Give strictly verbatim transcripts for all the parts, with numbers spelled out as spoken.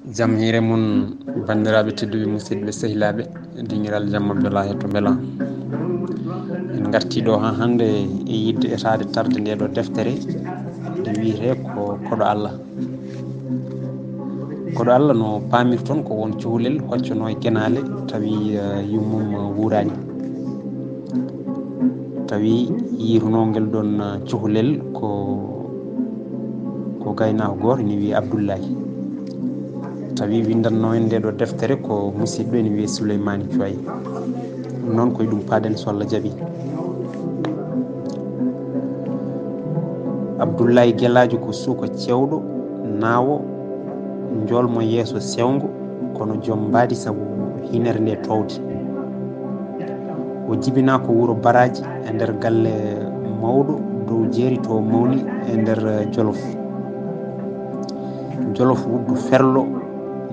Jam hiire mon, banndiraaɓe tedduɓe, musidɓe, sehilaaɓe, dingiral jamma belaa hetto belaa. En ngartii ɗo haa hannde e yiɗde etaade tarde ndee ɗo deftere, nde wiyetee ko Koɗo Allah. Koɗo Allah, no paamirton, ko won cuhlel hoccanoo e genaale, tawi, eh, yummum, eh, wuuraani. Tawi yiitunoo ngel ɗon, eh, cuhlel ko, ko gaynaako gooto ina wiyee Abdullaay. Tawi winndannoo en ndee ɗo deftere ko musidɗo ina wiyee Suleymaani Cuway. Ɗum noon ko e ɗum paaɗen so Allah jaɓii. Abdullaay Gelaajo ko suka cewɗo, naawo, njool mo yeeso sewngo, kono joom mbaadi sabu hinere nde toowde. O jibinaa ko wuro Baraaji e nder galle mawɗo dow jeeri to mawni e nder Jolof. Jolof wuddu ferlo,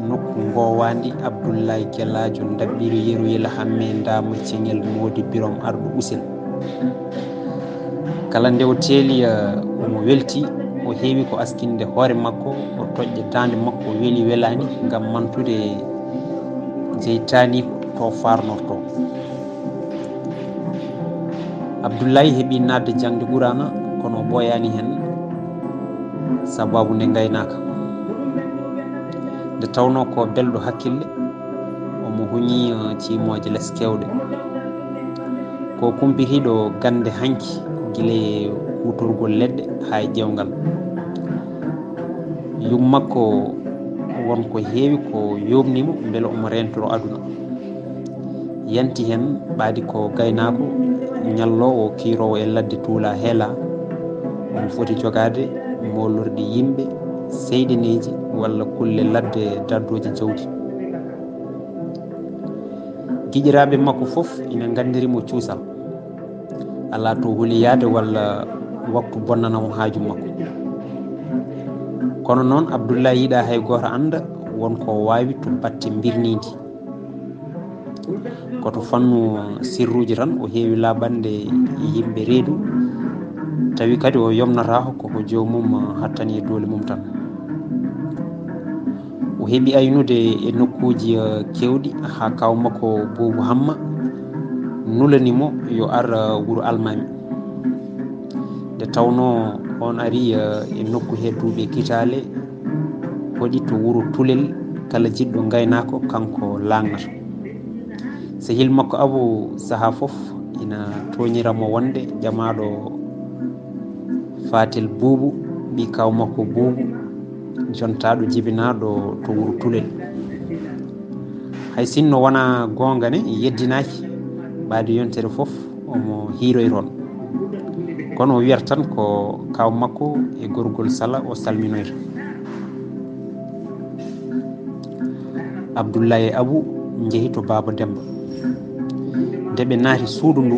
nokku ngoowaandi Abdullaay Gelaajo ndaɓɓiiɗo yeru yela hamme ndaama ceŋel moodi birom arɗo usel. Kala nde o teeli, eh, omo welti, o heewi ko askinde hoore makko, o toƴƴa daande makko weli welaani ngam mantude jeytaani to faarnorto. Abdullaay heɓi naatde jaŋde Quraana, kono o ɓooyaani heen sababu nde ngaynaaka. Nde tawnoo ko belɗo hakkille, omo huñi, eh, ciimooje les keewɗe. Ko kumpitiiɗo gannde hanki, gila e huutorgol leɗɗe haa e ƴeewngal. Yum makko won ko heewi ko yooɓni mo mbele omo reentoro aduna. Yanti heen ɓaadi ko gaynaako ñalloowo kiiroowo e ladde tuula heela, omo foti jogaade moolorɗi yimɓe, seyɗineeji walla kulle ladde daddooje jawdi. Giƴiraaɓe makko fof ina nganndiri mo cuusal. Alaa to holi yahde walla waktu bonnana mo haaju makko. Kono noon Abdullaay yiɗaa hay gooto annda won ko waawi to batte mbirniindi. Ko to fannu sirruuji tan o heewi laaɓande yimɓe reedu, tawi kadi o yomnataa ko ko joomum hattani e doole mum tan. O heɓi aynude e nokkuuji, eh, keewɗi haa kaaw makko Buubu Hamma nulani mo yo ar, eh, wuro Almaami. Nde tawnoo oon ari, eh, e nokku he duuɓi e kitaale, hoɗi to wuro Tulel, kala jiɗɗo ngaynaako kanko laaŋnata. Sehil makko Abu sahaa fof ina tooñira mo wonde ƴamaaɗo Faatel Buubu, ɓii kaaw makko Buubu, jontaaɗo jibinaaɗo to wuro Tulel. Hay sinno wonaa goonga ne, yeddinaaki, ɓaade yontere fof omo hiiroy toon. Kono o wiyata tan ko kaaw makko e gorgol Sala o salminoyta. Abdullaay e Abu njehi to Baaba Demba. Nde ɓe naati suudu ndu,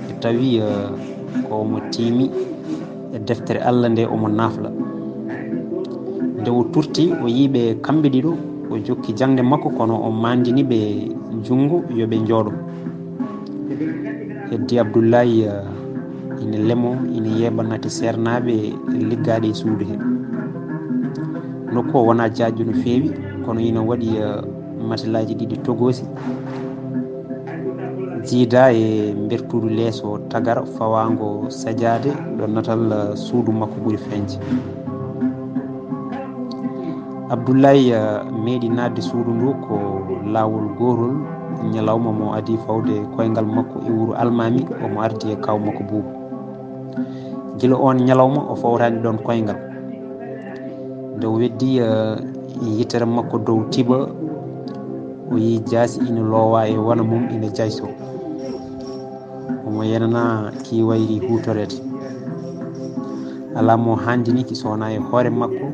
ɓe tawi, eh, ko omo tiimi e deftere Allah nde omo naafla. Nde o turti, o yii ɓe kamɓe ɗiɗo, o jokki jaŋde makko, kono o maandini ɓe junngo yo ɓe njooɗo. Heddi Abdullaay, eh, ina lemo, ina yeeɓa nate seernaaɓe liggaaɗe e suudu he. Nokku o wonaa jaajɗo no feewi, kono ina waɗi, eh, matelaaji ɗiɗi togoosi, jiidaa e mbertuudu leeso tagara fawaango sajaade ɗo natal, eh, suudu makko ɓuri feeñde. Abdullaay, eh, meeɗi naatde suudu ndu ko laawol gootol ñalawma mo adii fawde koyngal makko e wuro Almaami, omo ardi e kaaw makko Buubu. Gila oon ñalawma o fawtaani ɗoon koyngal. Nde o weddii, eh, yitere makko dow tiiɓa, o yii jaasi ina loowa e wona mum ina jayso. Omo yenana kiwayri huutoreede. Alaa mo haandini ki so wonaa e hoore makko.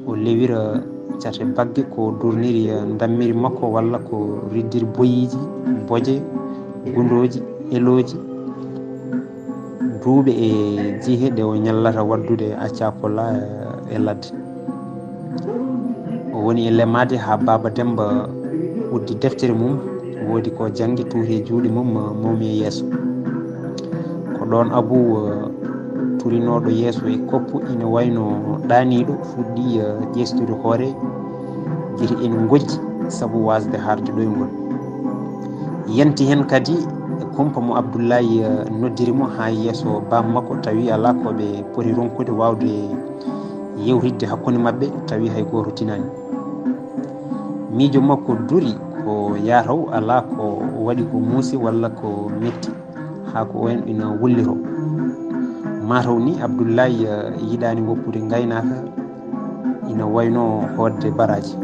O lewira cate bagge ko durniri ndammiri makko walla ko riddiri boyiiji, boje, gundooji, elooji, duuɓe e jihe ɗe o ñallata waɗdude acca pola e ladde. O woni e lemaade haa Baaba Demba uddi deftere mum, woodi ko janngi tuuri e juuɗe mum, mawmi e yeeso. Ko ɗoon Abu, eh, turinooɗo yeeso e koppu ina wayno ɗaaniiɗo, fuɗɗi, eh, ƴeestude hoore iri ene ngojji sabu wasde harde ɗoyngol. Yanti heen kadi e kumpa mo Abdullahi, eh, noddiri mo haa yeeso baam makko, tawi alaa ko ɓe poti ronkude waawde yewtidde hakkunde maɓɓe, tawi hay gooto tinaani. Miijo makko duri ko yataw, alaa ko waɗi ko muusi walla ko metti, haa ko wayi no ina wullitoo. Mataw ni Abdullahi, eh, yiɗaani woppude ngaynaaka, ina wayno hootde baraaji.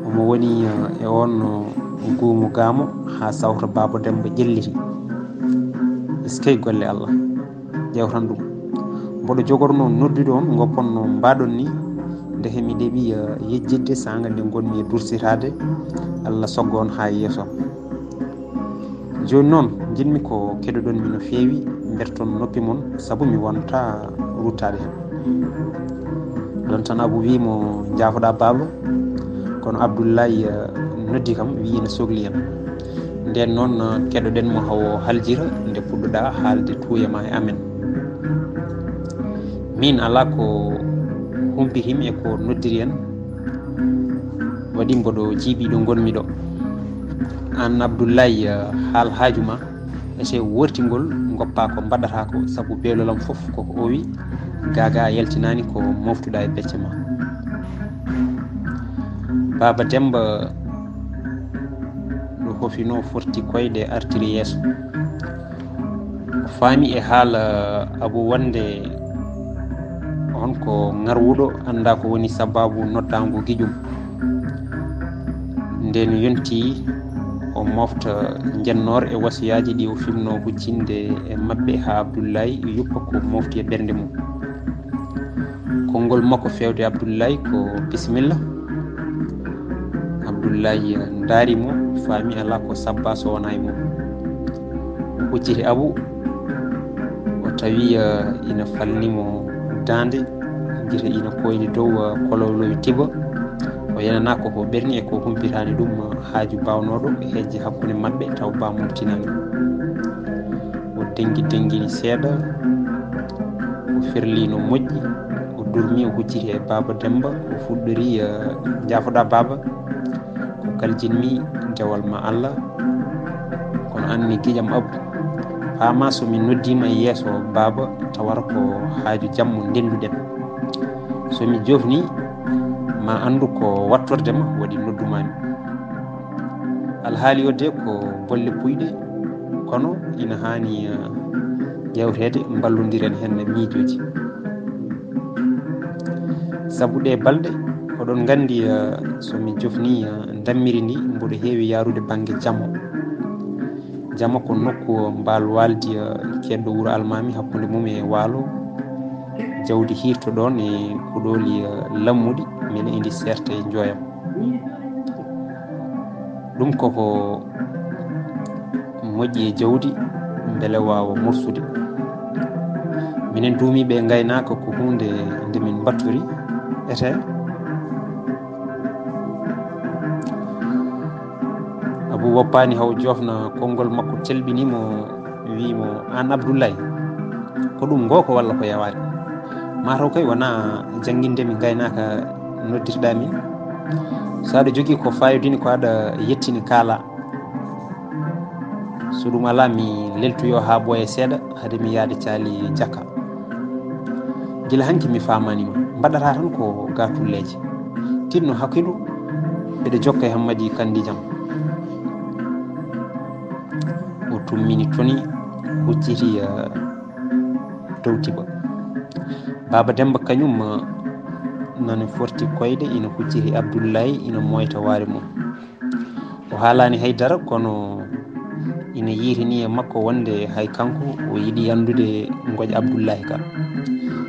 Omo woni, eh, e oon, eh, guumo gaamo haa sawto Baaba Demmba ƴelliti. Eskey golle Allah. Ƴeewtan ɗum. Mboɗo jogorno noddude on, ngoppon no mbaɗon ni, ndeke mi ɗeɓi, eh, yejjitde saanga nde ngonmi e dursitaade. Allah soggo on haa yeeso. Jooni noon, njiɗmi ko keɗoɗon mi no feewi, mberton noppi mon, sabu mi wonta ruttaade heen. Ɗon tan Abu wi mo, "Njaafoɗaa baaba," kono Abdullahi, eh, noddi kam, wi ina sogli en. Ndeen noon, eh, keɗoɗen mo hawo haljira nde puɗɗoɗaa haalde tuuya ma e amen. Min alaa ko humpitimi e ko noddiri en, waɗi mboɗo jiiɓi ɗo ngonmi ɗo. Aan Abdullahi, eh, haal haaju ma, ete wortingol, ngoppa ko mbaɗata ko, sabu beelol am fof koko owi, gaaga a yaltinaani ko moftuɗa e becce ma. Baaba Demmba no hofino forti koyɗe artiri yeeso. O faami e haala Abu wonde on ko ŋarwuɗo, annda ko woni sababu noddaango giƴum. Nden yonti o mofta njennoor e wasiyaaji ɗi o fimno huccinde e maɓɓe haa Abdullahi yuppa ko mofti e ɓernde mum. Konngol makko feewde Abdullahi ko, "Bisimilla." Abdullahi ndaari mo, faami alaa ko sabba so wonaa e mum. O hucciti Abu, o tawi, eh, ina falni mo daande, gite ina koyni dow, eh, kolowlowi tiba. O yenanaa ko ko ɓerni e ko humpitaani ɗum, eh, haaju baawnooɗo e hejje hakkunde maɓɓe, taw baamum tinaani. O dengi dengini seeɗa, o ferli no moƴƴi, o durmi, o hucciti e Baaba Demmba, o fuɗɗori, eh, "Njaafoɗaa baaba, ko kaljinmi dewal ma Allah, kono aan mi giƴam Abu. Faama so mi noddiima e yeeso baaba, tawata ko haaju jamma ndenduɗen. So mi jofni, ma anndu ko wattorde ma waɗi noddumaami." Alhaali o de ko bolle puyɗe, kono ina haani, eh, ƴeewteede, mballondiren heen miijooji. Sabu ɗee balɗe, oɗon nganndi, eh, so mi jofni, eh, ndammiri ndi, mboɗo heewi yaarude bannge Jamo. Jamo ko nokku mbaal waaldi, eh, keedɗo wuro Almaami, hakkunde mum e Waalo. Jawdi hiirto ɗoon e kuɗooli, eh, lammuɗi, mbele indi seerta e njooyam. Ɗum koko moƴƴi e jawdi, mbele waawa morsude. Minen duumiiɓe e ngaynaaka ko huunde nde min mbattori ete. Abu woppaani haw joofna konngol makko, telɓini mo, wi mo, "Aan Abdullahi, ko ɗum ngooko walla ko yawaani? Mataw kay wonaa jannginde mi ngaynaaka noddirɗaa min. So aɗa jogii ko fayodini ko aɗa yettini kaala. So ɗum alaa mi leltoyo haa ɓooya seeɗa hade mi yahde caali jakka. Gila hanki mi faamaani ma. Mbaɗataa tan ko ga tulleeje. Tinno hakkilu, mbeɗa jokka e Hammadi Kandi jam." O tummini toni, hucciti, eh, dow tiba. Baaba Demmba kañum, eh, nana forti koyɗe, ina hucciti Abdullahi, ina moyta waare mum. O haalaani hay dara, kono ina yiitini e makko wonde hay kanko o yiɗi anndude ngoƴa Abdullahi ka.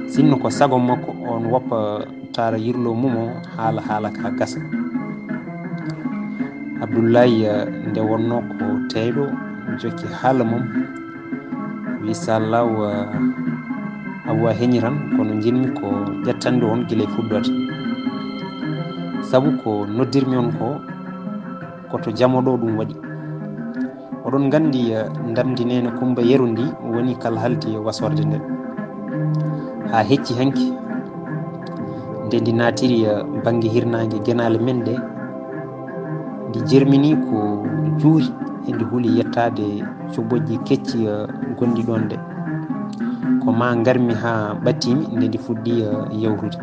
Sinno ko sago makko, on woppa taara yirlo mum o, haala haala ka gasa. Abdullahi, eh, nde wonno ko teyɗo, jokki haala mum. Wi, "Sallah, eh, Abu a heñi tan, kono njiɗmi ko ƴettande on gila e fuɗɗoode. Sabu ko noddirmi on ko, ko to Jamo ɗo ɗum waɗi. Oɗon nganndi, eh, ndamndi Neene Kummba Yero ndi woni kala haldi e wasorde nde. Haa hecci hanki, Nde ndi naatiri, eh, bannge hirnaange genaale men ɗe, ndi jermini ko juuri, e ndi huli yettaade cobojji kecci, eh, gonɗi ɗoon ɗe. Ko maa ngarmi haa ɓattiimi nde ndi fuɗɗi, eh, yawrude.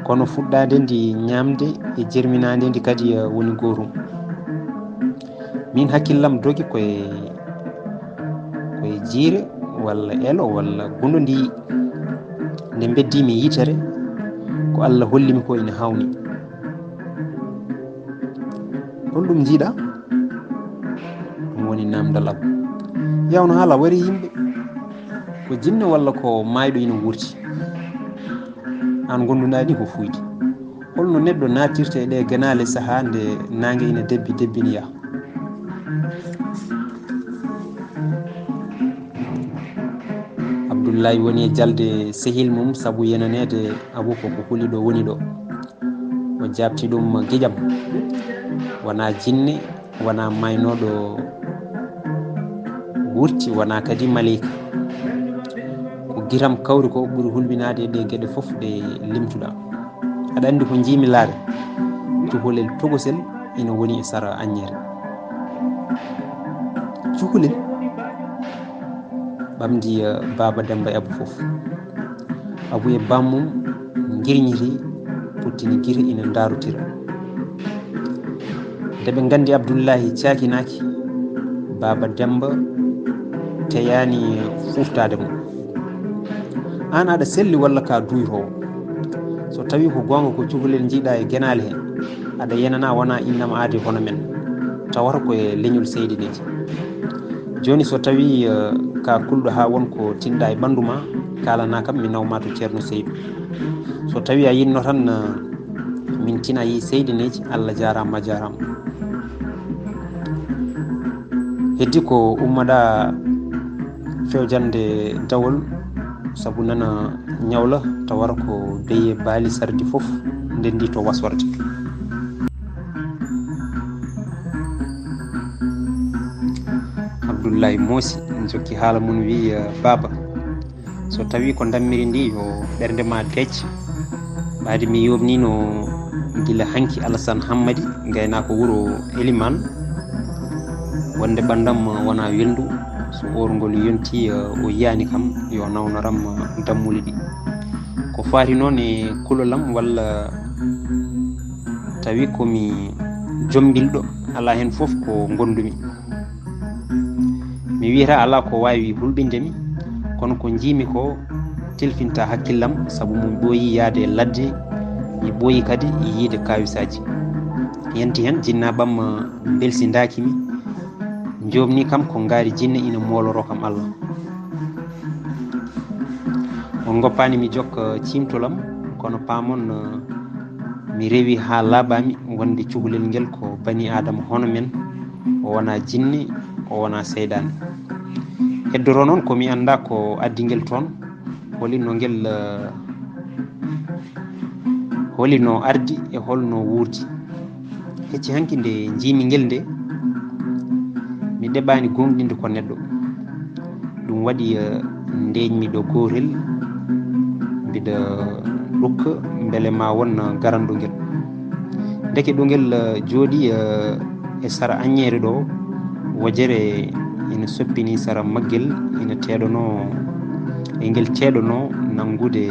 Kono fuɗɗaade ndi ñaamde e jerminaade ndi kadi, eh, woni gootum. Min hakkillam dogi koye, koye jiire walla elo walla gundo ndi. Nde mbeddimi yitere, ko Allah hollimi ko ina hawni. Holɗum njiiɗa? Ɗum woni namdal am. Yawno haala wari yimɓe. Ko jinne walla ko maayɗo ina wurti? Aan gonduɗaa ni ko fuyde. Holno neɗɗo naatirta e ɗee genaale sahaa nde naange ina debbi debbiniya? Abdullahi woni e jalde sehil mum sabu yenaneede Abu ko ko huli ɗo woni ɗo. O jaabti ɗum giƴam. Wonaa jinne, wonaa maaynooɗo wurti, wonaa kadi maleyka. Ko gitam kawri ko ɓuri hulɓinaade e ɗee geɗe fof ɗe limtuɗaa. Aɗa anndi ko njiimi laare? Cukalel tokosel ina woni e sara aññeere. Cukalel ɓamdi, eh, Baaba Demba e Abu fof. Abu e bammum ngirñiti, puttini gite ina ndaarotira. Nde ɓe nganndi Abdullahi caakinaaki, Baaba Demba teyaani fuuftaade mo. Aan aɗa selli walla ka duuytoowo? So tawii ko goonga ko cukalel njiiɗa e genaale he, aɗa yenana wonaa innama aade hono men, tawata ko e leñol Seydineeji. Jooni so tawii, eh, ka kulɗo haa won ko tinɗa e ɓanndu ma, kaalana kam mi naw ma to Ceerno Seydu. So tawii a yinno tan, eh, min tina yi Seydineeji, Allah jaaraama, a jaaraama. Heddi ko ummaɗa fewjande dawol sabu nana ñawla tawata ko beye baali sardi fof ndendi to wasorde. Abdullahi moosi, jokki haala mum, wi, eh, Baaba, so tawii ko ndammiri ndi, yo ɓernde ma deec. Ɓaade mi yooɓniino gila hanki Alasan Hammadi, ngaynaako wuro Elimaan, wonde ɓanndam wonaa welndu. So oorngol yontii, eh, o yiyaani kam, yo nawnoram dammuuli ɗi. Ko faati noon e kulol am walla tawi ko mi jombilɗo, alaa heen fof ko ngondumi. Mi wiyata alaa ko waawi hulɓinde mi, kono ko njiimi ko telfinta hakkillam, sabu mi ɓooyi yahde e ladde, mi ɓooyi kadi yiyde kaawisaaji. Yanti heen, jinnaaɓe am mbelsindaaki mi, njoomni kam ko ngaari jinne ina mooloroo kam Allah. On ngoppaani mi jokka ciimtol am, kono paamon, eh, mi rewi haa laaɓaami wonde cukalel ngel ko bani Aadama hono men, o wonaa jinne, o wonaa seyɗaane. Heddoro noon ko mi anndaa ko addi ngel toon, holi no ngel, eh, holi no ardi e hol no wuurdi. Hecci hanki nde njiimi ngel nde, mi ɗeɓaani gooŋɗinde ko neɗɗo. Ɗum waɗi, eh, ndeeƴmi ɗo gootel, mbiɗa ɗukka mbele ma won garanɗo ngel. Ndeke ɗo ngel, eh, jooɗi, eh, e sara aññeere ɗo, wojere ina soppini sara maggel, ina teeɗonoo, e ngel teeɗonoo nanngude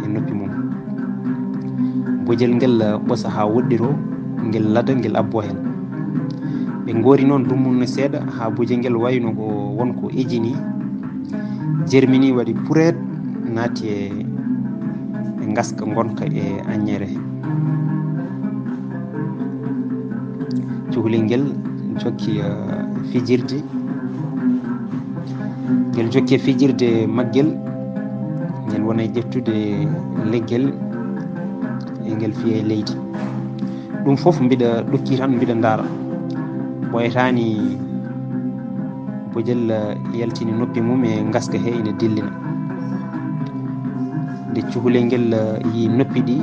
e noppi mum. Bojel ngel ɓosa haa woɗɗiroo, ngel lada, ngel abboo heen. Ɓe ngoori noon dumunna seeɗa haa bojel ngel wayno ko won ko ejini, jermini, waɗi pureet, naati e, e ngaska ngonka e aññeere he. Cukalel ngel jokki, eh, fijirde. Ngel jokki e fijirde maggel, ngel wona e ƴettude leggel, e ngel fiya e leydi. Ɗum fof mbiɗa ɗukki tan, mbiɗa ndaara. Ɓooyataani bojel yaltini noppi mum e ngaska he ina dillina. Nde cukalel ngel yii noppi ɗi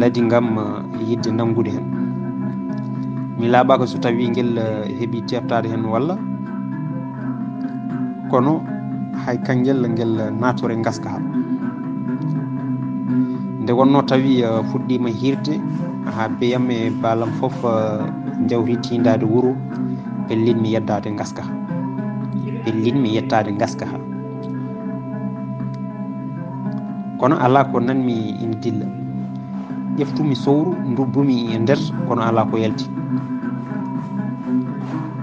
ladi ngam yiɗde nanngude heen. Mi laaɓaaka so tawii ngel heɓi teeɓtaade heen walla, kono hay kangel ngel naatore ngaska haa. E wonno tawi uh, fuɗɗiima hiirde haa beyam e baalam fof uh, njawri tiindaade wuro. Pellinmi yeddaade ngaska. Pellinmi yettaade ngaska ha. Kono alaa ko nanmi ina dilla. Ƴeftumi sowru, ndubbumi e nder, kono alaa ko yalti.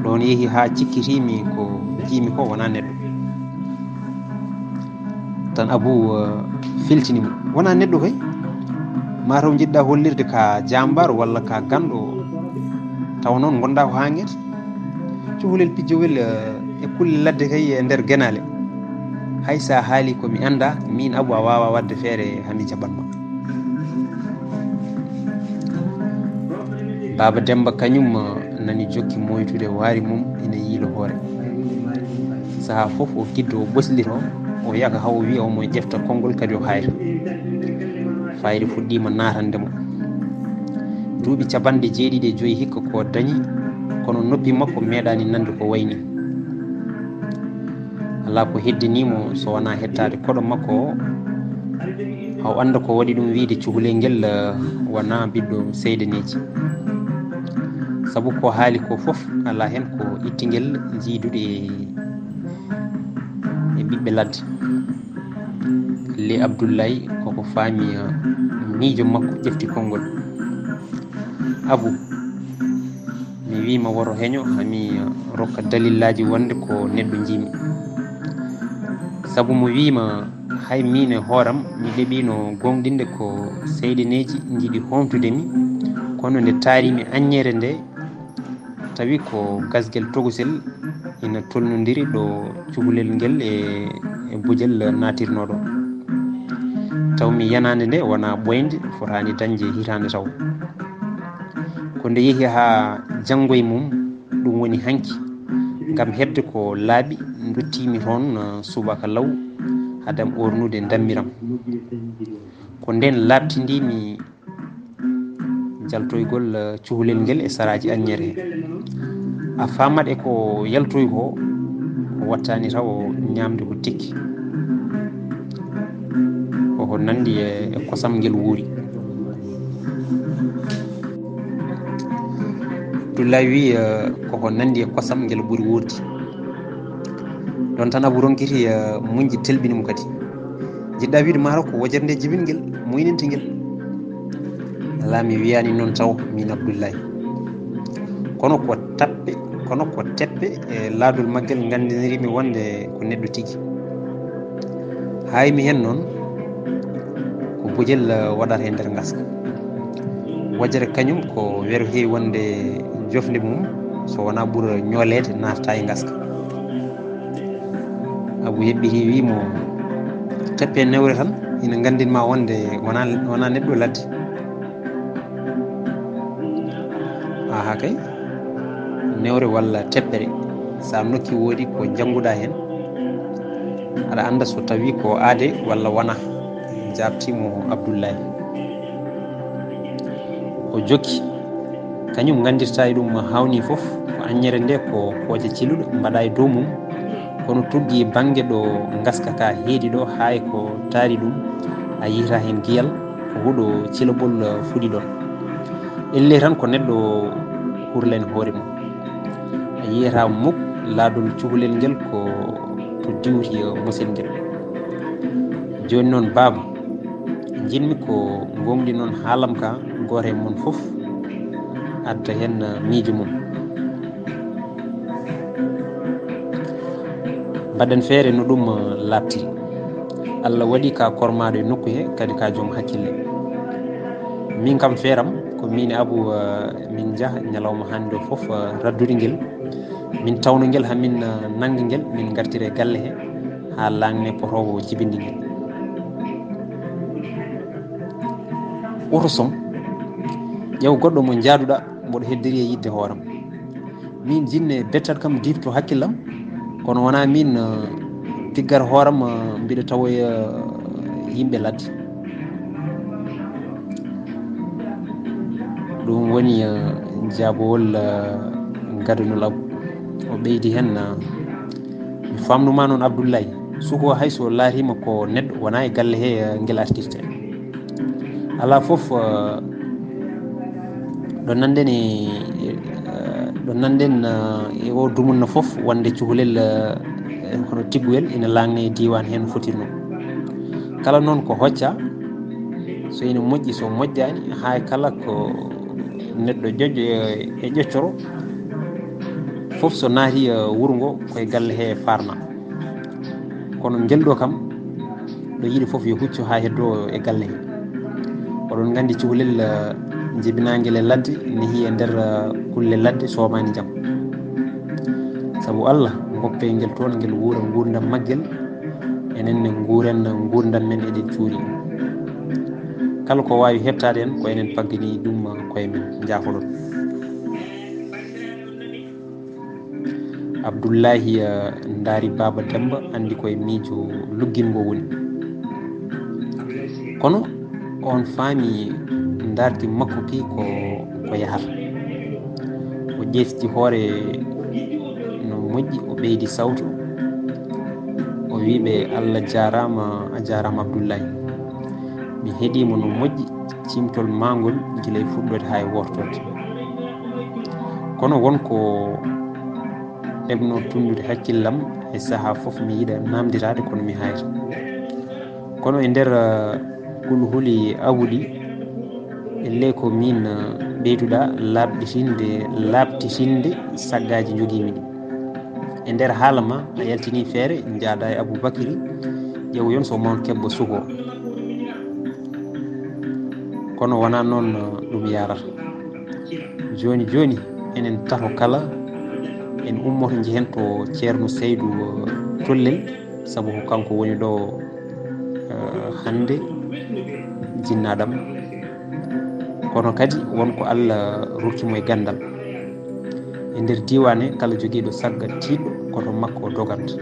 Ɗoon yehi haa cikkitiimi ko njiimi ko wonaa neɗɗo. Tan Abu uh, feltini mo. Wonaa neɗɗo kay. Mataw njiɗɗa hollirde ka jambar walla ka ganɗo. Tawa noon ngonɗa ko haa ngeti. Cukalel pijjowel uh, e kulle ladde kay e nder genaale. Hay sa haali ko mi annda, min Abu a waawa waɗde feere haa mi jaɓan ma. Baaba Demba kañum uh, nani jokki moytude waari mum ina yiilo hoore. Sahaa fof o kiddo o ɓoslito, o yaka haa o wiya omo ƴefta konngol kadi o haayra. Fayre fuɗɗiima naatande mo. Duuɓi capanɗe jeeɗiɗi e joyi hikka ko dañi, kono noppi makko meeɗaani nande ko wayni. Alaa ko heddinii mo so wonaa hettaade koɗo makko o. Haa o annda ko waɗi ɗum wiyde cukalel ngel uh, wonaa ɓiɗɗo seydaneeji. Sabu ko haali ko fof alaa heen ko itti ngel jiydude e, e ɓiɓɓe ladde. Le Abdullahi koko faami uh, miijo makko ƴefti konngol. Abu, mi wiima woto heño haa mi uh, rokka dalillaaji wonde ko neɗɗo njiimi. Sabu mo wiima hay miin e hooram mi ɗeɓiino gooŋɗinde ko seydaneeji njiɗi hoomtude mi, kono nde taari mi aññeere nde tawi ko gasgel tokosel ina tolnondiri ɗo cukalel ngel e, e bojel naatirnoo ɗo. Taw mi yanaande nde wonaa ɓooynde fotaani dañde hitaande taw. Ko nde yehi haa janngo e mum, ɗum woni hanki, ngam heɓde ko laaɓi, nduttiimi toon uh, subaka law, hadam ornude ndammiram. Ko ndeen laaɓtindii mi jaltoygol uh, cukalel ngel e saraaji aññeere he. A faamat e ko yaltoyi ko, o wattaani taw o ñaamde ko tikki. Koko nanndi e, e kosam ngel wuuri. Abdullahi wi uh, koko nanndi e kosam ngel ɓuri wuurde. Ɗoon tan Abu ronkiti uh, muñde telɓini mo kadi. Njiɗɗa wiide mataw ko wojere nde jibingel, muyninte ngel. Alaa mi wiyaani noon taw, min Abdullahi. Kono ko tappe, kono ko teppe e laadol maggel nganndiniri mi wonde ko neɗɗo tigi. Haay mi heen noon, ko bojel uh, waɗata e nder ngaska. Wojere kañum ko wero heewi wonde jofnde mum, so wonaa ɓura ñooleede naatata e ngaska. Abu heɓɓiti wi mo, teppe newre tan ina nganndin ma wonde wona, wona neɗɗo ladde. Aha kay, newre walla teppere, sa nokki woodi ko jannguɗa heen, aɗa annda so tawi ko aade walla wona, jaabti mo Abdullahi. O jokki, kañum nganndirta e ɗum hawni fof, ko aññere nde ko kooƴe ciluɗe mbaɗa e dow mum, kono tuggi bannge ɗo ngaska ka heedi ɗo, haay ko taari ɗum, a yiyta heen giyal, ko huɗo cilabol fuɗi ɗon. Ellee tan ko neɗɗo hurlani hoore mum. A yiyata muk laadol cukalel ngel ko to diwti mosel ngel. Jooni noon, baaba, njiɗmi ko ngooŋɗinon haalam ka, gooto e mon fof adda heen miijo mum. Mbaɗen feere no ɗum laaɓtiri. Allah waɗi ka kormaaɗo e nokku he, kadi ka joom hakkille. Min kam feeram ko min e Abu, eh, min njaha ñalawma hannde o fof, eh, raddude ngel. Min tawna ngel haa min, eh, nannga ngel, min ngartira e galle he haa laaŋne potoowo jibinde ngel. Oto som, ƴeew goɗɗo mo njaaduɗaa, mboɗo heddori e yiɗde hooram. Min jinne bettat kam difto hakkillam, kono wonaa min, eh, tiggat hooram, eh, mbiɗa tawoya, eh, yimɓe ladde. Ɗum woni, eh, jaabowol, eh, gadanol Abu. O ɓeydi heen, eh, mi faamnumaa noon Abdullahi, suko hay so laatiima ko neɗɗo wonaa e galle he, eh, ngel artirte. Alaa fof, eh, ɗo nanɗen e, eh, ɗo nanɗen, eh, e o dumunna fof wonde cukalel, eh, hono tigguyel ina laaŋna e diiwaan heen no fotirnoo. Kala noon ko hocca, so ina moƴƴi, so moƴƴaani, hay kala ko neɗɗo ƴoƴ-, e ƴoccoro, fof so naati, eh, wuro ngo, ko e galle he faarna. Kono ngel ɗo kam, ɗo yiɗi fof yo huccu haa heddoo e galle he. Oɗon nganndi cukalel, eh, jibinaangel e ladde, nehi e nder, eh, kulle ladde, soomaani jam. Sabu Allah, ngoppee ngel toon, ngel wuura nguurndam maggel, enen ne nguuren nguurndam men, eɗen cuuri. Kala ko waawi heɓtaade en, ko enen paggani ɗum koye men, njaafoɗon. Abdullahi, eh, ndaari Baaba Demba, anndi koye miijo luggingol woni. Kono on faami ndaarki makko ki ko, ko yahata. O ƴefti hoore no moƴƴi, o ɓeydi sawto, o wii ɓe, "Allah jaaraama, a jaaraama Abdullahi. Mi heɗii mo no moƴƴi, ciimtol maa ngol gila e fuɗɗoode haa e wortoode." Kono won ko heɓno tunndude hakkillam e sahaa fof, mi yiɗa naamndiraade, kono mi haayata. Kono e nder, eh, kulhuli awuɗi, elle ko miin, eh, ɓeyduɗaa laaɓɗitinde, laaɓtitinde saggaaji njogiimi ɗi. E nder haala ma, a yaltinii feere, njaadaa e Abuu Bakri, ƴeewoyon so Mawn Kebbo sugoo. Kono wonaa noon, eh, ɗum yaarata. Jooni jooni, enen tato kala, en ummoto njehen to Ceerno Saydu, eh, Tollel, sabu ko kanko woni ɗo, eh, hannde jinnaaɗam. Kono kadi won ko Allah rokki mo e ganndal. E nder diiwaan he, kala jogiiɗo sagga tiiɗɗo, ko to makko o doganta.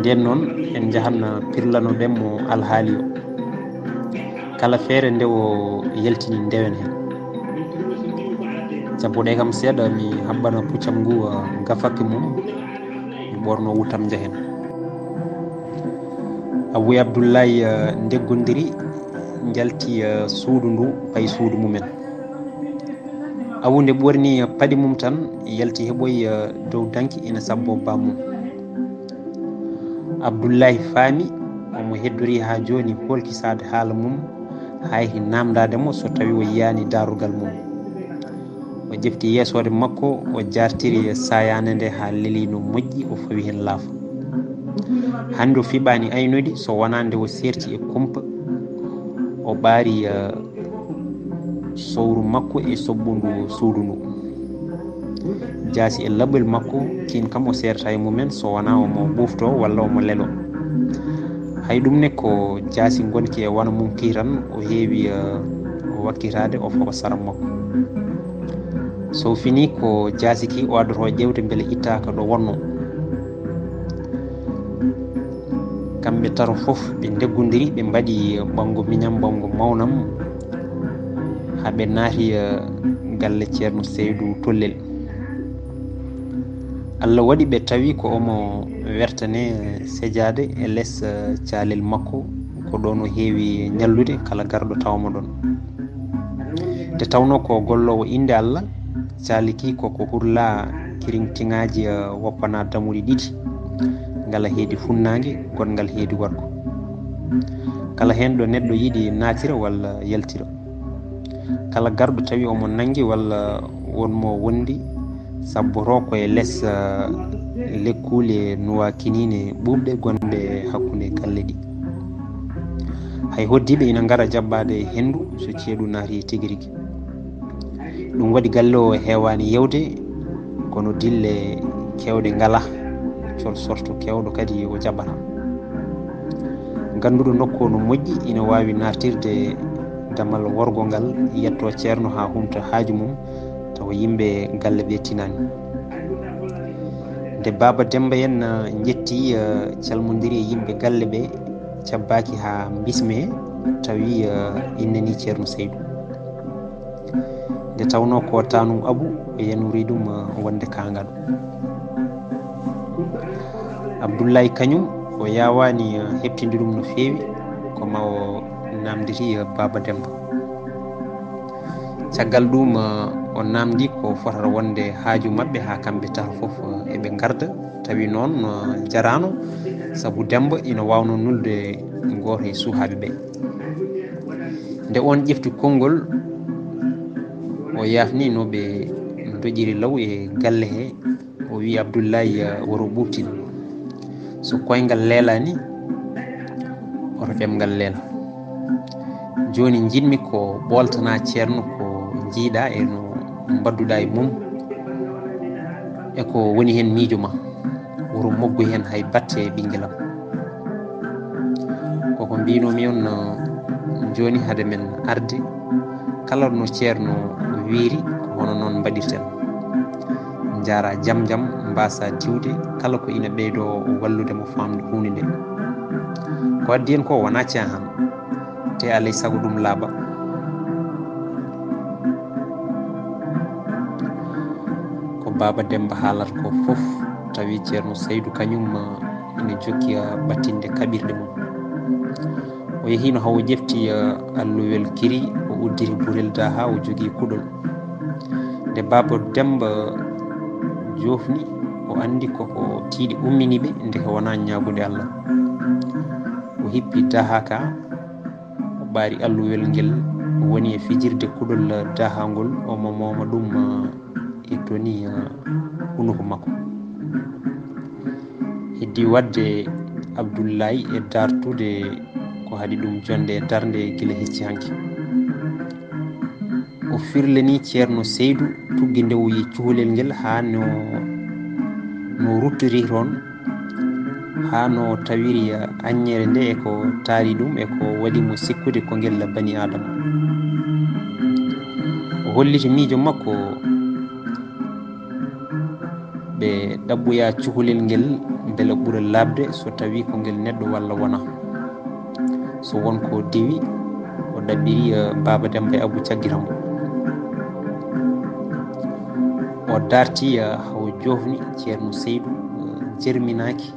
Ndeen noon, en njahan pirlanoɗen mo alhaali o. Kala feere nde o yaltini, ndewen heen. Jabboɗee kam seeɗa, mi haɓɓana puccam ngu, eh, gafakke mum, mi ɓoorno wuttam, njahen. Abu e Abdullahi, eh, ndeggondiri, njalti, eh, suudu ndu, payi suudu mumen. Abu nde ɓorni, eh, paɗe mum tan, yalti heɓoyi, eh, dow danki ina sabbo bammum. Abdullahi faami, omo heddori haa jooni hoolkisaade haala mum, hay naamndaade mo so tawi o yiyaani daarorgal mum. O ƴefti yeesoore makko, o jaartiri saayaande nde haa lelii no moƴƴi, o fawi heen laafa. Hannde o fiɓaani aynodi so wonaa nde o seerti e kumpa, o ɓaari, eh, sowru makko e soɓɓundu suudu ndu. Jaasi e laɓɓol makko, kiin kam o seerata e mumen so wonaa omo ɓuuftoo walla omo leloo. Hay ɗum ne ko jaasi ngonki e wano mum kii tan, o heewi, eh, wakkitaade, o fawa sara makko. So finii ko jaasi ki o addoto ƴeewde mbele ittaaka ɗo wonnoo. Kamɓe tato fof ɓe ndeggondiri, ɓe mbaɗi ɓanngo miñam, ɓanngo mawnam, haa ɓe naati, eh, galle Ceerno Saydu Tollel. Allah waɗi ɓe tawi ko omo wertane sejaade e les, eh, caalel makko, ko ɗoon o heewi ñallude kala garɗo tawa mo ɗoon. Nde tawnoo ko golloowo innde Allah, caaliki ko ko hurla kiriŋtiŋaaji, eh, woppanaa dammuɗe ɗiɗi, ngala heedi funnaange, goɗngal heedi wargo. Kala heen ɗo neɗɗo yiɗi naatira walla yaltira. Kala garɗo tawi omo nanngi walla won mo wondi, sabboto ko e les, eh, lekkuule nuwaakiniine ɓuuɓɗe gonɗe hakkunde galle ɗi. Hay hoddiiɓe ina ngara jaɓɓaade henndu so ceeɗu naati tigi rigi. Ɗum waɗi galle o heewaani yeewde, kono dille keewɗe ngalaa, col sorto keewɗo kadi o jaɓataa. Ngannduɗo nokku o no moƴƴi, ina waawi naatirde damal worgo ngal, yetto ceerno haa humta haaju mum, tawa yimɓe galle ɓe tinaani. Nde Baaba Demba en, eh, njetti, eh, calmondiri e yimɓe galle ɓe, cabbaaki haa mbismee, tawi, eh, innani Ceerno Saydu. Nde tawnoo ko tanum Abu, o yanori ɗum, eh, wonde kaangaɗo. Abdullahi kañum, o yaawaani, eh, heɓtinde ɗum no feewi, ko ma o Namditi, eh, Baaba Demba. Caggal ɗum, eh, o namdi ko fotata wonde haaju maɓɓe haa kamɓe tato fof, eh, eɓe ngarda. Tawi noon, eh, jaraano, sabu Demba ina waawno nulde gooto e suhaaɓe ɓe. Nde oon ƴefti konngol, o yaafni no ɓe ndoƴiri law e galle he, o wi Abdullahi, eh, woro ɓuuɓtin. So koyngal leelaani, oto ɗemngal leela. Jooni njiɗmi ko ɓooltana Ceerno ko njiiɗa e no mbadduɗa e mum, e ko woni heen miijo ma. Woro moggu heen hay batte ɓinngelam. Koko mbinomi on, eh, jooni hade men arde, kala no Ceerno wiiri, ko hono noon mbaɗirten. Njaara jam jam, mbasa diwde, kala ko ina ɓeydo wallude mo faamde huunde nde. Ko addi en ko wona caahan, te alay sago ɗum laaɓa. Ko Baaba Demba haalata ko fof, tawi Ceerno Saydu kañum, eh, ina jokki, eh, ɓattinde kaɓirɗe mum. O yehiino haa o ƴefti, eh, alluwel kiri, o udditi burel daha, o jogii kuɗol. Nde Baaba Demba joofni, o anndi koko tiiɗi ummini ɓe, ndeke wonaa ñaagude Allah. O hippi daha ka, o ɓaari alluwel ngel woni e fijirde kuɗol daha ngol, omo mooma ɗum, eh, e toni, eh, hunuko makko. Heddi waɗde Abdullahi e dartude ko haɗi ɗum jonde e darnde gila hecci hanki. O firlani Ceerno Seydu tuggi nde o yi cuholel ngel haa no, no ruttori toon, haa no tawiri aññere nde e ko taari ɗum e ko waɗi mo sikkude ko ngel bani Aadama. O holliti miijo makko ɓe ɗaɓɓoya cukalel ngel mbele ɓura laaɓde so tawi ko ngel neɗɗo walla wona. So won ko diwi, o ɗaɓɓiri, eh, Baaba Demba e Abu caggiram. O darti, eh, hawo jofni Ceerno Seydu, eh, jerminaaki,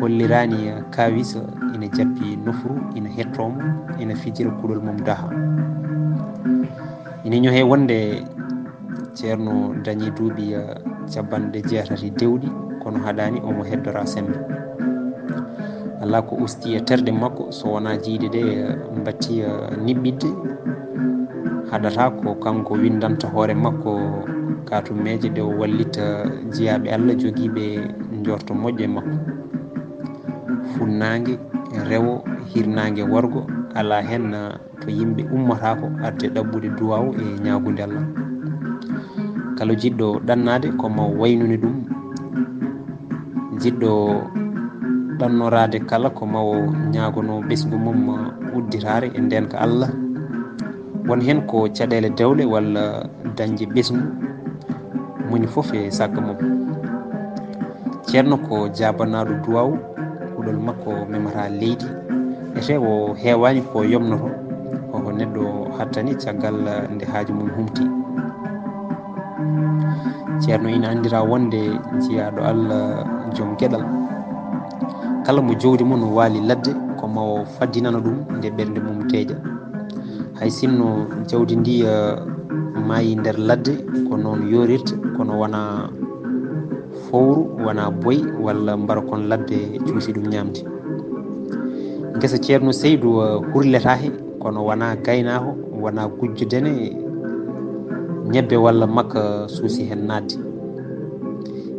holliraani, eh, kaawis, eh, ina jappi nofru, ina hettoo mo, ina fijira kuɗol mum daha. Ina ñohe wonde Ceerno dañi duuɓi, eh, capanɗe jeetati dewɗi, kono haɗaani omo heddora semmbe. Alaa ko usti e terɗe makko, so wonaa jiyɗe ɗe, eh, mbatti, eh, niɓɓiɗde. Haɗata ko kanko winndanta hoore makko kaatumeeje ɗe o wallita jiyaaɓe Allah jogiiɓe njoorto moƴƴo e makko. Funnaange, rewo, hirnaange, worgo, alaa heen, eh, to yimɓe ummotaako arde ɗaɓɓude duwaawu e ñaagude Allah. Kala jiɗɗo ɗannaade ko ma waynude ɗum, jiɗɗo ɗannoraade kala ko ma o ñaagono ɓesngu mum udditaare e ndeenka Allah. Won heen ko caɗeele dewle walla dañde ɓesngu, moni fof e sakka mum. Ceerno ko jaabanaaɗo duwaawu, kuɗol makko memata leydi, ete o heewaani ko yomnoto, koko neɗɗo hattani caggal nde haaju mum humti. Ceerno ina anndira wonde jiyaaɗo Allah joom geɗal. Kala mo jowdi mum waali ladde, ko ma o faddinana ɗum nde ɓernde mum deeƴa. Hay sinno jawdi ndi, eh, maayi nder ladde, ko noon yorirta, kono wona fowru, wona boy walla mbarakon ladde cuusi ɗum ñaamde. Ngesa Ceerno Seydu, eh, hurletaake, kono wona gaynaako, wona gujjo dene ñebbe walla makka suusi heen naatde.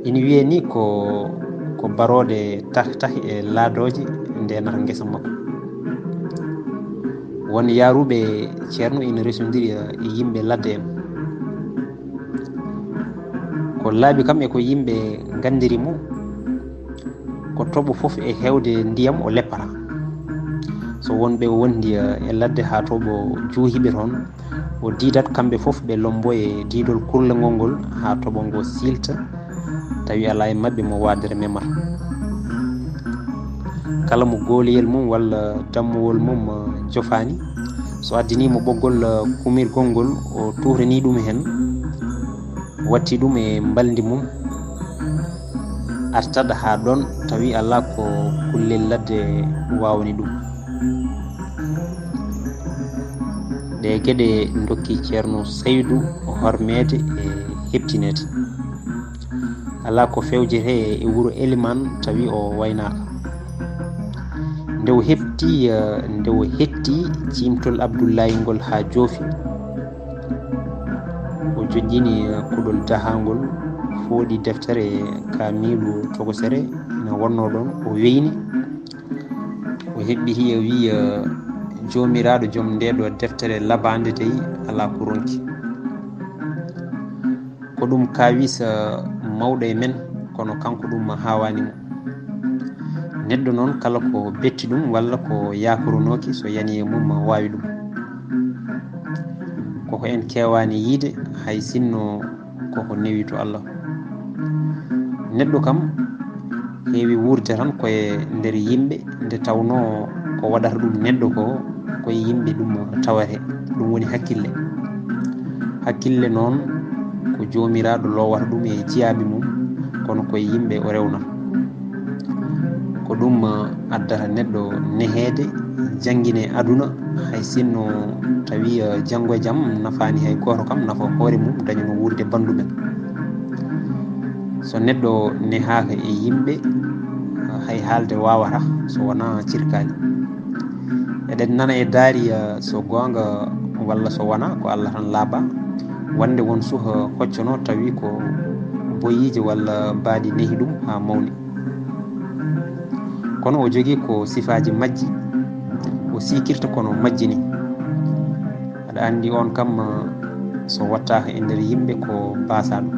Ina wiyee ni ko, ko barooɗe tah tah e laadooje ndeenata ngesa makko. Won yaaruɓe Ceerno ina resondiri e yimɓe ladde en. Ko laabi kam e ko yimɓe nganndiri mo, ko toɓo fof e heewde ndiyam o leppata. So wonɓe o wondi e ladde haa toɓo juuhiɓe toon, o diidat kamɓe fof ɓe lombo e diidol kurlangol ngol haa toɓo ngo siilta, tawi alaa e maɓɓe mo waadere memata. Kala mo gooleyel mum walla dammowol mum, eh, jofaani, so addanii mo ɓoggol, eh, kumirgol ngol, o tuuranii ɗum heen, watti ɗum e mbalndi mum, artat haa ɗoon, tawi alaa ko kullel ladde waawani ɗum. E geɗe dokki Ceerno Saydu hormeede e heɓtineede. Alaa ko fewjete e wuro Elimaan tawi o waynaaka. Nde o heɓti, eh, nde o hetti ciimtol Abdullaahi ngol haa joofi, o joƴƴini, eh, kuɗol dahaangol, fooɗi deftere kaamiilu tokosere ina wonnoo ɗoon, o weyni. O heɓɓi hiya wiya, "Joomiraaɗo joom ndee ɗoo deftere labaande dey alaa ko ronki." Ko ɗum kaawisa mawɗo e men, kono kanko ɗum haawaani mo. Neɗɗo noon kala ko betti ɗum walla ko yaakoronooki so yani e mum waawi ɗum. Koko en keewaani yiide hay sinno koko newi to Allah. Neɗɗo kam heewi wuurde tan koye nder yimɓe, nde tawnoo ko waɗata ɗum neɗɗo ko koye yimɓe ɗum tawete, ɗum woni hakkille. Hakkille noon ko Joomiraaɗo loowata ɗum e jiyaaɓe mum, kono koye yimɓe o rewnata. Ko ɗum addata neɗɗo neheede, janngine aduna, hay sinno tawi, eh, janngo e jam nafaani hay gooto kam, nafa hoore mum, daña no wuurde banndu men. So neɗɗo nehaaka e yimɓe, hay haalde waawata so wonaa cirkaali. Eɗen nana e daari, eh, so goonga walla so wonaa ko Allah tan laaɓa, wonde won suka hoccono tawi ko boyiije walla mbaadi nehi ɗum haa mawni. Kono o jogii ko sifaaji majji, o siikirta kono majji ni. Aɗa anndi on kam, eh, so wattaaka e nder yimɓe ko baasaaɗo.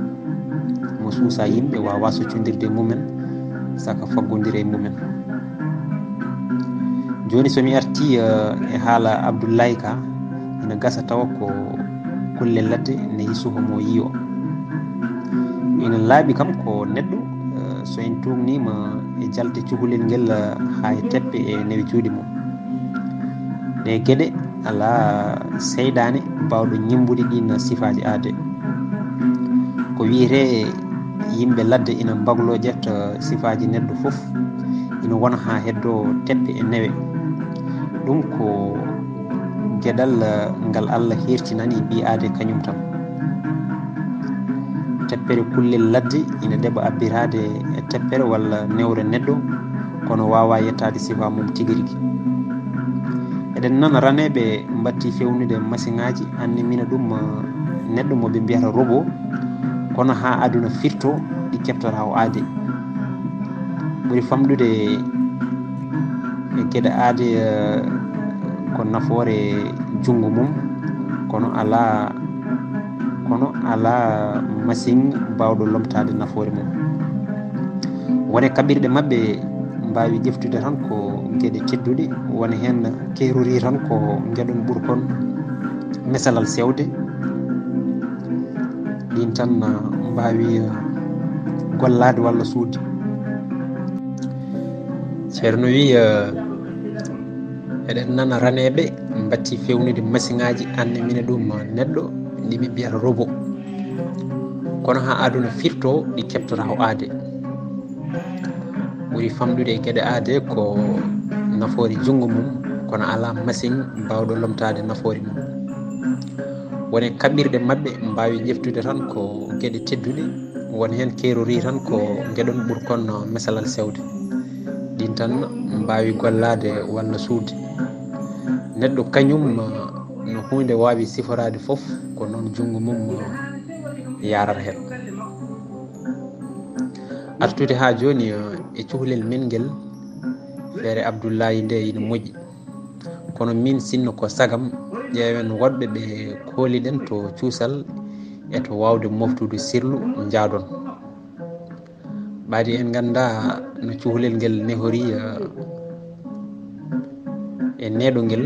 Mo suusa yimɓe waawa soccondirde e mumen, saka faggondira e mumen. Jooni so mi artii, eh, e haala Abdullahi ka, ina gasa tawa ko kulle ladde nehi suka mo yiyo. Ina laaɓi kam ko neɗɗo, eh, so en tuugniima e jalte cukalel ngel, eh, haa e teppe e newe juuɗe mum. Ɗe geɗe alaa seyɗaane baawɗo ñemmbude ɗiin sifaaji aadee. Ko wiyetee yimɓe ladde ina mbagloo ƴetta sifaaji neɗɗo fof, ina wona haa heddoo teppe e newe. Ɗum ko geɗal, eh, ngal Allah heertinani ɓii aadee kañum tan. Teppere kullel ladde ina ɗeɓa abbiraade e teppere walla newre neɗɗo, kono waawaa yettaade sifa mum tigi rigi. Eɗen nana raneeɓe mbattii feewnude masiŋaaji, anni mina ɗum, eh, neɗɗo mo ɓe mbiyata robot, kono haa aduna firto ɗi keɓtata o aade. Ɓuri famɗude e geɗe aade, eh, ko nafoore junngo mum, kono alaa, kono alaa masiŋ baawɗo lomtaade nafoore mum. Wone kaɓirɗe maɓɓe mbaawi ƴeftude tan ko geɗe tedduɗe, wone heen keerori tan ko ngeɗon ɓurkon mesalal sewde. Ɗiin tan, ah, mbaawi, ah, gollaade walla suuɗde. Ceerno wi, ah, eɗen nana raneeɓe mbattii feewnude masiŋaaji, anne mina ɗum, ah, neɗɗo ndi ɓe mbiyata robot. Kono haa aduna firto, ɗi keɓtata ko aade. Ɓuri famɗude e geɗe aadee ko nafoore junngo mum, kono alaa masiŋ baawɗo lomtaade nafoore mum. Wone kaɓirɗe maɓɓe mbaawi ƴeftude tan ko geɗe tedduɗe, won heen keerori tan ko ngeɗon ɓurkon mesalal sewde. Ɗiin tan mbaawi gollaade walla suuɗde. Neɗɗo kañum no huunde waawi siforaade fof, ko noon junngo mum yaarata heen. Artude haa jooni, eh, e cukalel men ngel, feere Abdullaahi nde ina moƴƴi. Kono miin sinno ko sagam, ƴeewen woɗɓe ɓe kooliɗen to cuusal e to waawde moftude sirlu njaadon. Ɓaadi en ngannda no cukalel ngel nehori, eh, e neɗɗo ngel.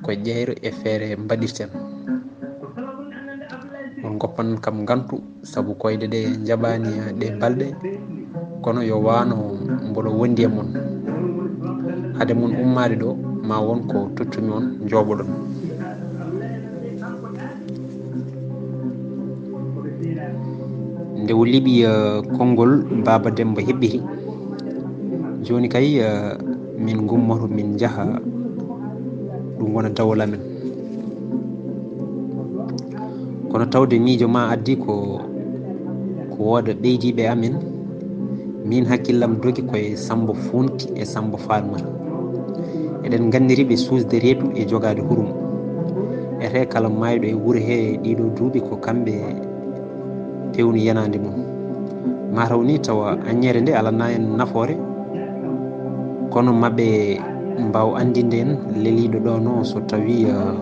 Ko ƴeer e feere mbaɗirten. On ngoppan kam ngantu, sabu koyɗe ɗe njaɓaani ɗe balɗe, kono yo waano mboɗo wondi e mon. Hade mon ummaade ɗo, ma won ko tottumi on, njooɓoɗon. Nde o liɓi, eh, konngol Baaba Demba heɓɓiti, jooni kay, eh, min ngummoto min njaha, ɗum wona dawol amen. Kono tawde miijo ma addi ko ko wooda ɓeydiiɓe amen, min hakkillam dogi koye Sammba Funti e Sammba Farmata. Eɗen nganndiri ɓe suusde reedu e jogaade hurum. Ete kala maayɗo e wuro he ɗiɗo duuɓi ko kamɓe pewni yenaande mum. Mataw ni tawa aññeere nde alana en nafoore, kono maɓe mbaaw anndinde en leliiɗo ɗo no so tawi, eh,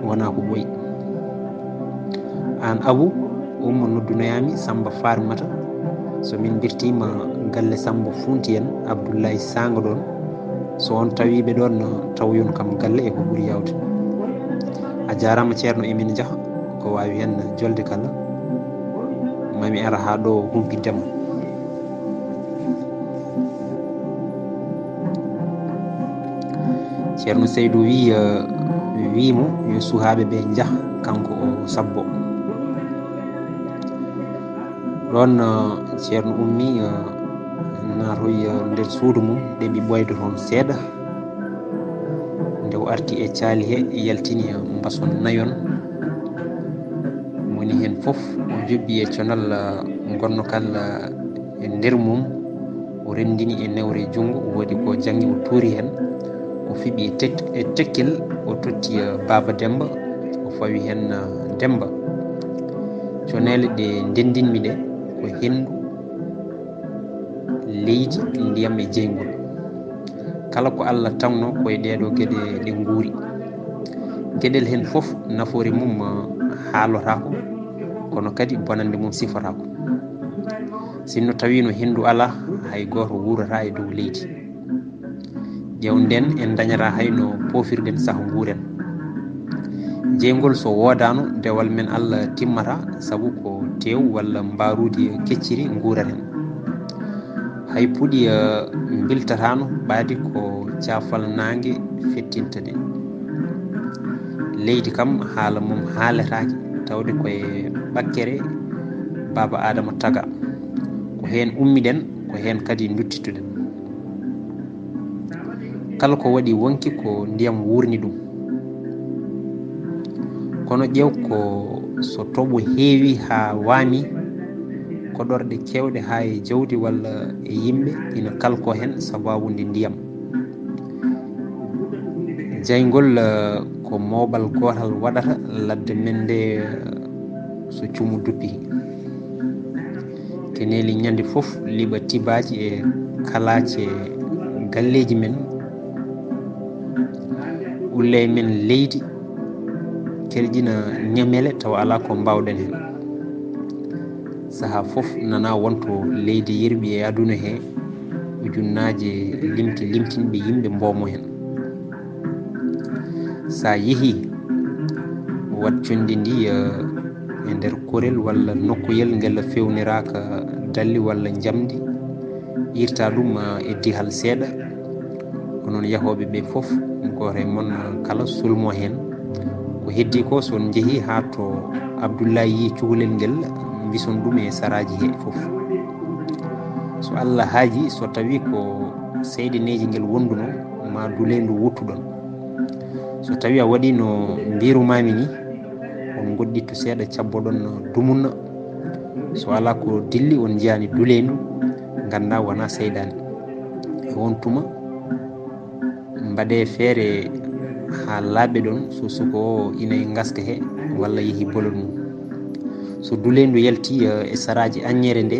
wonaa ko ɓooyi. Aan Abu, ummo noddunoyaami Sammba Farmata. So min mbirtiima galle Sammba Funti en, Abdullahi Saanga ɗoon, so on tawiiɓe ɗoon, tawoyon kam galle e ko ɓuri yaawde. A jaaraama Ceerno, emin njaha, ko waawi heen jolde kala, mami ara haa ɗo humpitde ma. Ceerno Seydou wi, eh, wi mo yo suhaaɓe ɓe njah, kanko o sabbo. Ɗoon, eh, Ceerno ummi, eh, naatoy, eh, nder suudu mum, ɗeɓi ɓooyde toon seeɗa. Nde o arti e caali he, yaltini, eh, mbason nayon. Moni heen fof o jobbi e conal, eh, ngonno kala, eh, e nder mum, o renndini e newre junngo, woodi ko janngi, o tuuri heen, o fiɓi e tek-, e tekkel, o totti, eh, Baaba Demmba, o fawi heen, eh, Demmba. Coneele ɗe ndenndinmi ɗe ko henndu, leydi, ndiyam e jeyngol. Kala ko Allah tagno koye ɗee ɗoo geɗe ɗe nguuri. Geɗel heen fof nafoore mum, eh, haalotaako, kono kadi bonannde mum sifotaako. Sinno tawiino henndu alaa, hay gooto wuurata e dow leydi. Ƴeewnden, en ndañataa hay no poofirɗen saha nguuren. Jeyngol so woodaano, dewal men Allah timmata, sabu ko teew walla mbaruuji kecciri nguuraten. Hay puɗi, eh, mbiltataano, ɓaadi ko caafal naange fettinta ɗe. Leydi kam, haala mum haaletaake, tawde koye ɓakkere Baaba Aadama taga. Ko heen ummiɗen, ko heen kadi nduttitoɗen. Kala ko waɗi wonki ko ndiyam wuurni ɗum. Kono ƴeew ko so toɓo heewi haa waami, koɗorɗe keewɗe haa e jawdi walla e yimɓe ina kalko heen sabaabu nde ndiyam. Jayngol, eh, ko mooɓal gootal waɗata ladde men nde, eh, so cuumu duppi. Keneeli ñande fof liɓa tibaaji e kalaace galleeji men, ulle men leydi, kerƴina ñamele tawa alaa ko mbaawɗen heen. Sahaa fof nana wonto leydi yerɓi e aduna he, ujunnaaje limti limtinɓe yimɓe mboomo heen. Sa yehi, waɗ conndi ndi, eh, e nder korel walla nokkuyel ngel fewniraaka dalli walla njamndi, irta ɗum, eh, e dihal seeɗa. Ko noon yahooɓe ɓe fof, gooto e mon kala sulmo heen. Ko heddi ko, so on njehi haa to Abdullahi yi cukalel ngel, mbison ɗum e saraaji he fof. So Allah haaji, so tawi ko seyɗineeji ngel wonduno, ma duleendu wuttuɗon. So tawi a waɗi no mbirumaami ni, on ngoɗɗitto seeɗa, cabboɗon dumunna. So alaa ko dilli, on njiyaani duleendu, ngannda wonaa seyɗaane. E on tuma, mbaɗee feere haa laaɓe ɗon, so suko o ina e ngaska he, walla yehi bolol mum. So duleendu yalti, eh, e saraaji aññeere nde,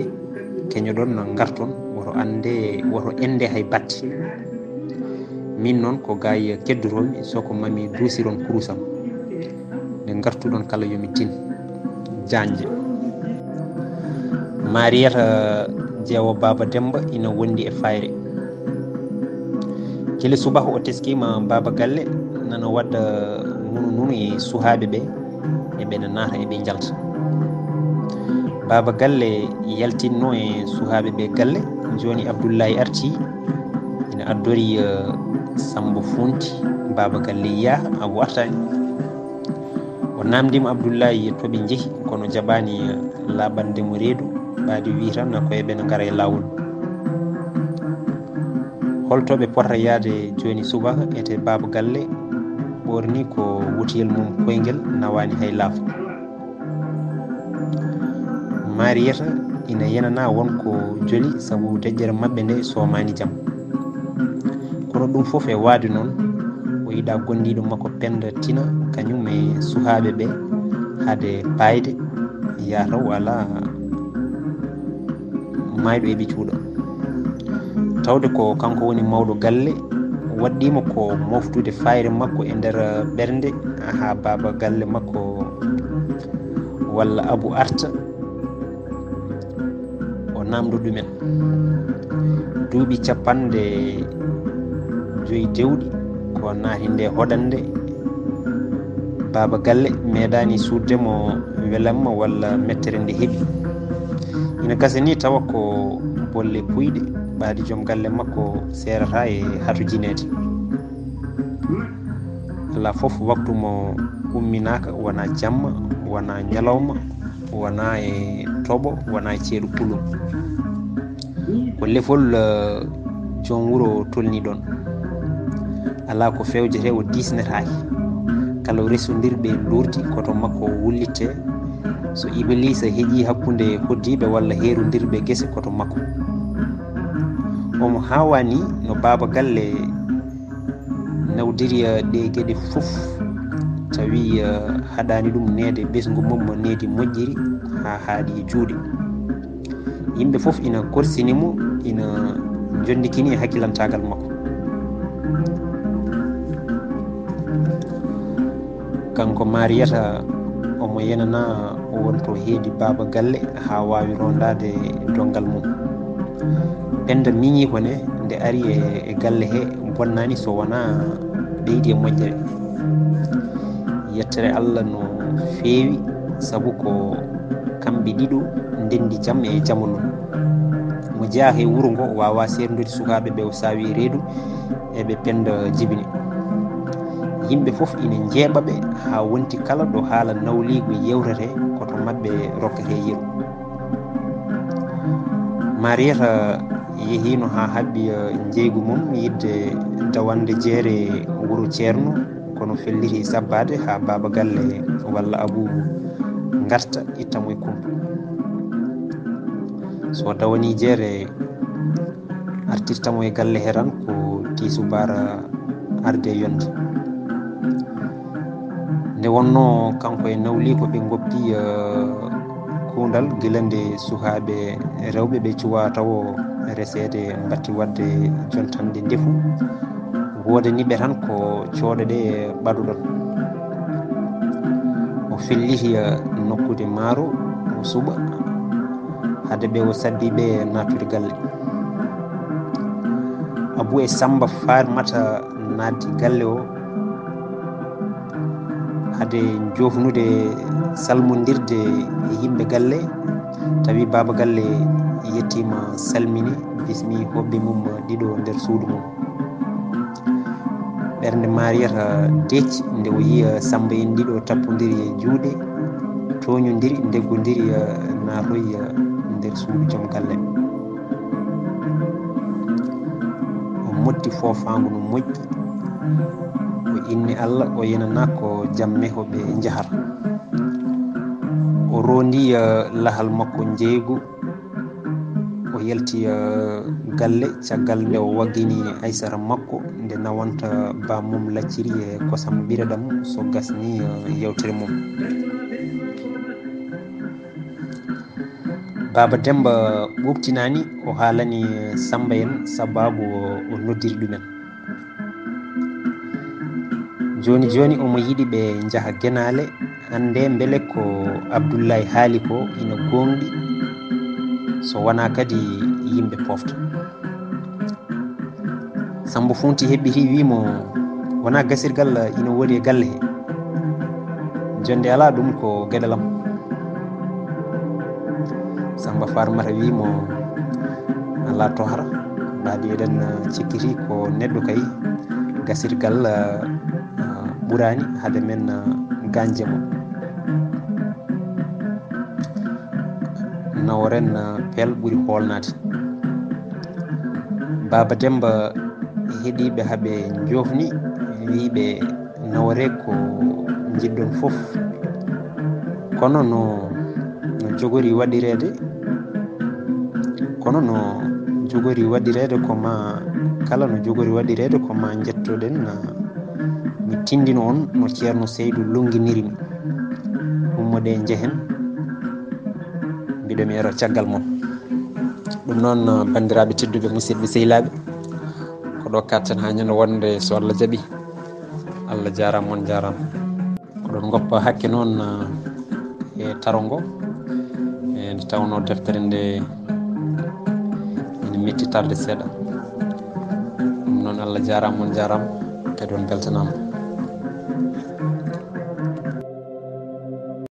keñoɗon ngarton, woto annde, woto ende hay batte. Min noon ko gaay keddotoomi, so ko mami duusiron kurusam. Nde ngartuɗon kala yo mi tin. Jaanje. Mariyata jeewo Baaba Demmba ina wondi e fayre. Kile subaka o teskiima Baaba Galle nana wadda nunu nunu e suhaaɓe ɓe, e ɓe na naata e ɓe njalta. Baaba Galle yaltinno e suhaaɓe ɓe galle, jooni Abdullahi arti, ina addori, eh, Sammba Funti, Baaba Galle yiyaa, Abu artaani. O naamndiima Abdullahi to ɓe njehi, kono jaɓaani laaɓande mo reedu, ɓaadi wii tan ko e ɓe ngara e laawol. Holto ɓe pota yaade jooni subaka? Ete Baaba Galle ɓoorni ko wotiyel mum koyngel, nawaani hay laafo. Maariyata ina yenana won ko joli sabu deƴƴere maɓɓe nde soomaani jam. Kono ɗum fof e waade noon, o yiɗa gondiiɗo makko Pennda tina kañum e suhaaɓe ɓe hade paayde, yataw alaa maayɗo eɓe cuuɗa. Tawde ko kanko woni mawɗo galle, waɗɗiima ko moftude faayre makko e nder ɓernde haa baaba galle makko walla abu arta, o naamndo ɗumen. Duuɓi capanɗe joyi dewɗi ko naati nde hoɗande baaba galle meeɗaani suuɗde mo welamma walla mettere nde heɓi. Ina gasa ni tawa ko bolle puyɗe ɓaadi joom galle makko seerata e hatujineede. Alaa fof waktu mo umminaaka wona jamma, wona ñalawma, wona e toɓo, wona e ceeɗu kulum. Ko lefol eh, joom wuro tolni ɗon. Alaa ko fewjete o diisnetaake. Kala resondirɓe luurdi koto makko o wullitte. So Ibiliisa heƴi hakkunde hoddiiɓe walla heerundirɓe gese koto makko. Omo haawani no baaba galle nawdiri eh, ɗe geɗe fof tawi eh, haɗani ɗum neede ɓesngu mum needi moƴƴiri haa haaɗi e juuɗe. Yimɓe fof ina korsini mo, ina jonndikini e hakkilantaagal makko. Kanko Maariyata omo yenana wonto heedi baaba galle haa waawi rondaade donngal mum. Pennda miñi ko ne nde ari e, e galle he bonnani so wonaa ɓeydi e moƴƴere. Yettere Allah no feewi sabu ko kamɓe ɗiɗo ndenndi jam e jamanu. Mo jeyaa he wuro ngo waawa seerndude sukaaɓe ɓe o saawi reedu eɓe Pennda jibini. Yimɓe fof ina njeeɓa ɓe haa wonti kala ɗo haala nawliigu yewtete koto maɓɓe rokkete yeru. Maariyata yehiino haa haɓɓi eh, njeygu mum yiɗde dawande jeere wuro ceerno, kono felliti sabbaade haa baaba galle walla abu ngarta itta mo e kumpa. So dawani jeere artirta mo e galle he tan ko tiisubaara arde yonde. Nde wonnoo kanko e nawliiko ɓe ngoppi eh, kuundal gila nde sukaaɓe rewɓe ɓe cuwa tawo reseede mbatti waɗde jontanɗe ndefu. Woodani ɓe tan ko cooɗe ɗe ɓaɗuɗon. O felliti eh, nokkude maaro o suɓa hade ɓe o saddi ɓe nattude galle. Abu e Samba Farmata naatti galle o hade jofnude salmondirde e yimɓe galle, tawi baaba galle yettima salmini bismi hoɓɓe mum ɗiɗo nder suudu mum. Ɓernde Maariyata decci nde o yiya Samba en ɗiɗo tappondiri e juuɗe, tooñondiri, ndegondiri, eh, naatoyi eh, nder suudu joom galle. O motti foofaangu no moƴƴi, o inni Allah, o yenana ko jamme hoɓe njahar. O rondi eh, lahal makko njeeygu. O yalti eh, galle caggal nde o waggini aysara makko nde nawanta ba mum lacciri e kosam ɓireɗam so gasni eh, yewtere mum. Baaba Demba ɓuuɓtinaani o haalani eh, Samba en sababu o, o noddiri ɗumen. Jooni jooni omo yiɗi ɓe njaha genaale, annde mbele ko Abdullahi haali ko ina gooŋɗi, so wonaa kadi yimɓe pofta. Sambo funti heɓɓiti wii mo, wonaa gasirgal ina woodi e galle he. Jonde alaa, ɗum ko geɗalam. Samba Farmata wii mo, alaa tohra, mbaadi eɗen cikkiti ko neɗɗo kay gasirgal ɓuraani hade men gaañde mo. Naworen peel ɓuri hoolnaade. Baaba Demba heɗiiɓe haɓe njofni wiiɓe nawore ko njiɗɗon fof, kono no no Jogori waɗireede, kono no jogori waɗireede ko ma, kala no jogori waɗireede ko ma njettoɗen, ah, mi tindino on no Ceerno Seydu lonnginiri mi. Ummoɗee njehen, mbiɗo mi ero caggal mon. Ɗum noon, ah, banndiraaɓe tedduɓe, musidɓe sehilaaɓe, ko ɗo katten haa ñande wonde so Allah jaɓi. Allah jaaraama, on jaaraama. Ko ɗon ngoppa hakke noon, ah, e taro ngo, e nde tawnoo deftere nde ene metti tarde seeɗa. Ɗum noon, Allah jaaraama, on jaaraama, kadi on mbeltanaama.